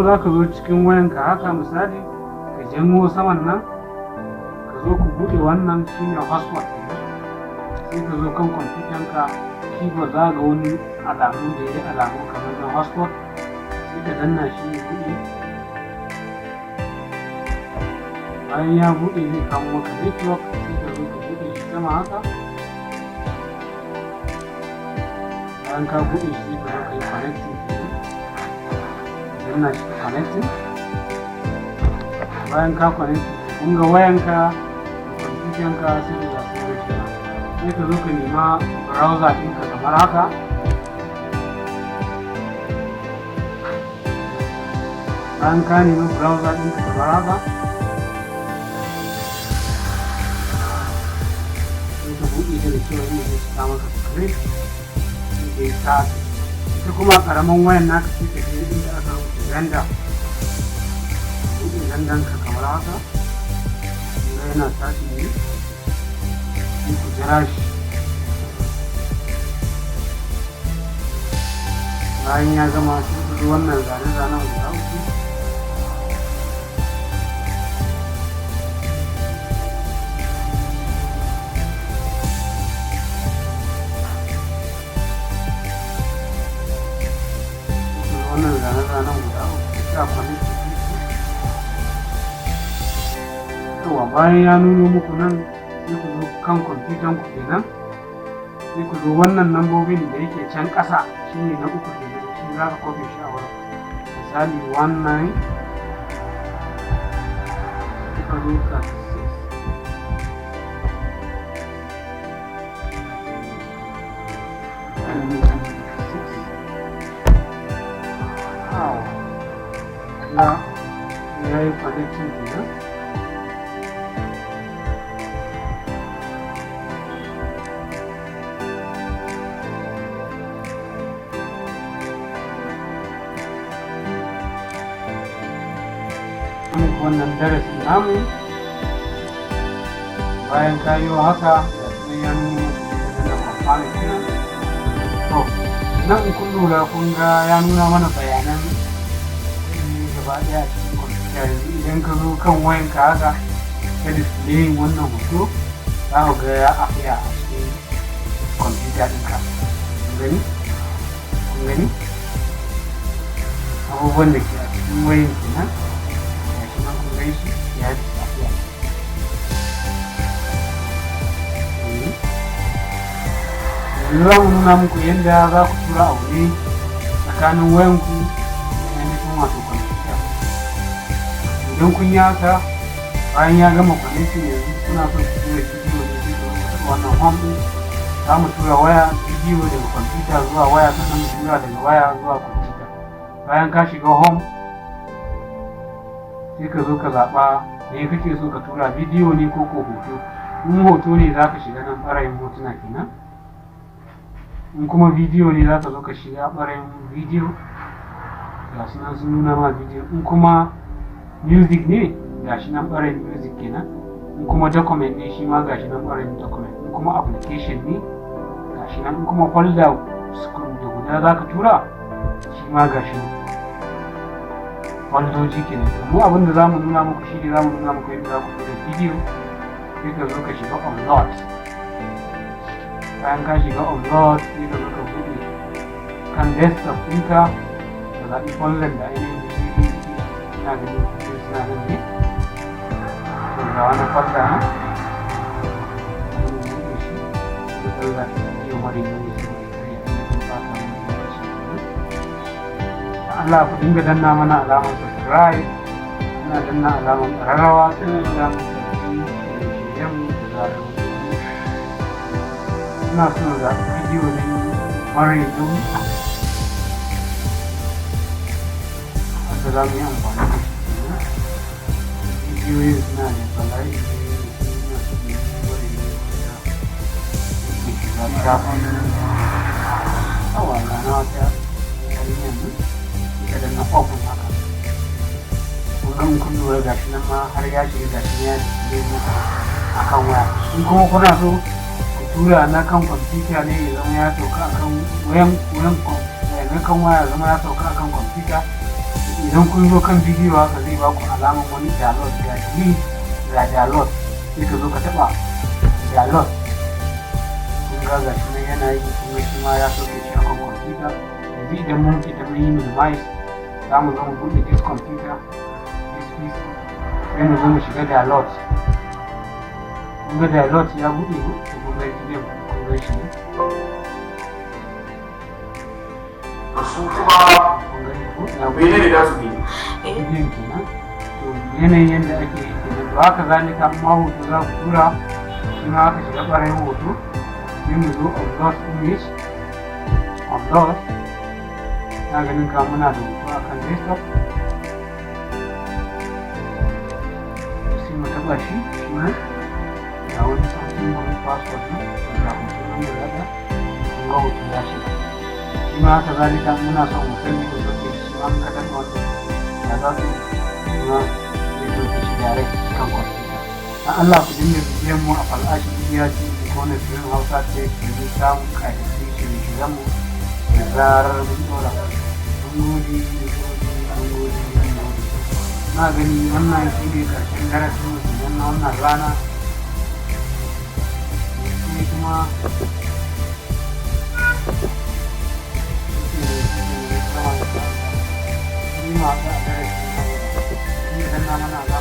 Farko za ka zo cikin wayanka haka, misali ka janwo saman nan, ka zo ku buɗe wannan, shine hotspot kenan. Sai ka zo kan kwamfutan ka, keyboard, za ga wani alamu da ya yi alamu kamar na hotspot, sai ka danna shi ya buɗe. Bayan ya buɗe, zai kawo maka network, sai ka zo ka buɗe shi sama haka. Bayan ka buɗe shi, sai ka zo ka yi connecting kenan, danna shi ka connecting. Bayan ka connecting, kun ga wayanka da kwamfutanka sai da su ga shi. Sai ka zo ka nema browser ɗinka kamar haka. Bayan ka nemi browser ɗinka kamar haka, sai ka buɗe ta da kyau inda zai cika maka screen, sai ka yi start. Ita kuma ƙaramin wayan naka, sai ka je inda aka rubuta Xender, buɗe Xender ka kamar haka. Ga yana tashi ne, sai ku jira shi. Bayan ya gama, sai ku zo wannan zane-zanen guda uku. Wannan zane-zanen guda uku, sai a connect. Yawa, bayan ya nuno muku nan, sai ku zo kan kwamfutan ku kenan, sai ku zo wannan lambobin da yake can ƙasa, shine na uku kenan, shi za ka kwafe shi a wurin. Misali 19, sai ka zo 36, 6. Ga ya yi connecting kenan. Wannan darasin namu, bayan ka yi haka, ga shi ya nuna da confirm kenan. To, nan in kun lura, kun ga ya nuna mana bayanan gaba ɗaya a cikin kwamfuta. Yanzu idan ka zo kan wayanka haka, ka display wannan hoto, za ku ga ya appear a cikin kwamfuta ɗinka. Kun gani? Kun gani abubuwan da ke a cikin wayan kenan. Ga shi nan, kun gan shi ya disappear. Yanzu za mu nuna muku yadda za ku tura abu ne tsakanin wayanku da ainihin wato kwamfuta. Idan kun yi haka, bayan ya gama connecting, yanzu kuna son ku tura bidiyo ne, sai ku taɓa wannan home ɗin. Za mu tura waya bidiyo daga kwamfuta zuwa waya, sannan mu tura daga waya zuwa kwamfuta. Bayan ka shiga home, sai ka zo ka zaɓa me kake so ka tura, bidiyo ne ko hoto. In hoto ne, za ka shiga nan ɓarayin hotuna kenan. In kuma bidiyo ne, za ka zo ka shiga ɓarayin bidiyo, ga shi nan sun nuna ma bidiyo. In kuma music ne, ga shi nan ɓarayin music kenan. In kuma document ne, shi ma ga shi nan ɓarayin document. In kuma application ne, ga shi nan. In kuma folder da guda za ka tura, shi ma ga shi nan, foldoji kenan. To, mu abin da za mu nuna muku shi ne, za mu nuna muku yadda za ku tura bidiyo. Sai ka zo ka shiga upload. Bayan ka shiga upload, sai ka zo ka buɗe kan desktop ɗinka, ka zaɓi folder da ainihin bidiyoyi suke. Ina ganin bidiyo suna nan ne. To, ga wani folder nan, wani buɗe shi, sai ka zaɓi bidiyo mara nauyi saboda kar ya ainihin ɓata mana lokaci. Allah, ku dinga danna mana alamar subscribe, ina danna alamar ƙararrawa, sai samun sabbin shirye-shiryen da zarar mun yi. Ina son zaɓi bidiyo ne mara nauyi wanda za mu yi amfani da shi kenan. Bidiyoyin suna da bala'i ne, suna son yi mara nauyi wanda yake shiga shafin awa. Ga na wata yarinyar nan, ita da na open haka. Kun ga, kun lura, gashi nan ma har ya shiga, gashi ya display muku akan waya. In kuma kuna so ku tura na kan kwamfuta ne, ya zama ya sauka akan wayan, na kan waya ya zama ya sauka akan kwamfuta, sai Idan kun zo kan bidiyo haka, zai ba ku alaman wani download, ga delete, ga download. Sai ka zo ka taɓa download. Kun ga gashi nan yana yi, kuma shi ma ya sauke shi akan kwamfuta. Yanzu idan mun fita, mun yi minimize, za mu zo mu buɗe this computer, this PC, sai mu zo mu shiga download. Kun ga download ya buɗe ko? To, kun ga bidiyon, kun ga shi ne. Su kuma Kun gani ko ya buɗe? Menene da su yi? Bidiyon kenan. To, yanayin yadda ake yi kenan. To, haka zalika amma hoto za ku tura, shi ma aka shiga ɓarayin hoto, sai mu zo upload image, upload. Na ganin ka muna da hoto akan desktop, sai mu taɓa shi. Shi ma ga wani something, wani password ne, ga hoto nan guda ɗaya. Kun ga hoto ya shiga. Shi ma haka zalika muna son hoton ne mu sauke shi ma, muka taɓa wannan ya za su, shi ma zai sauke shi direct kan kwamfuta. Dan Allah ku dinga bibiyan mu a Fal'ashi Media TV ko na Film Hausa Tech domin samun ƙayatattun shirye-shiryen mu da zarar mun ɗora. Mun gode, mun gode, mun gode, mun gode. Na gani wannan shi ne ƙarshen darasin mu kenan na wannan rana. Sai kuma shi ne, ma a darasi na gaba. Ni danna mana.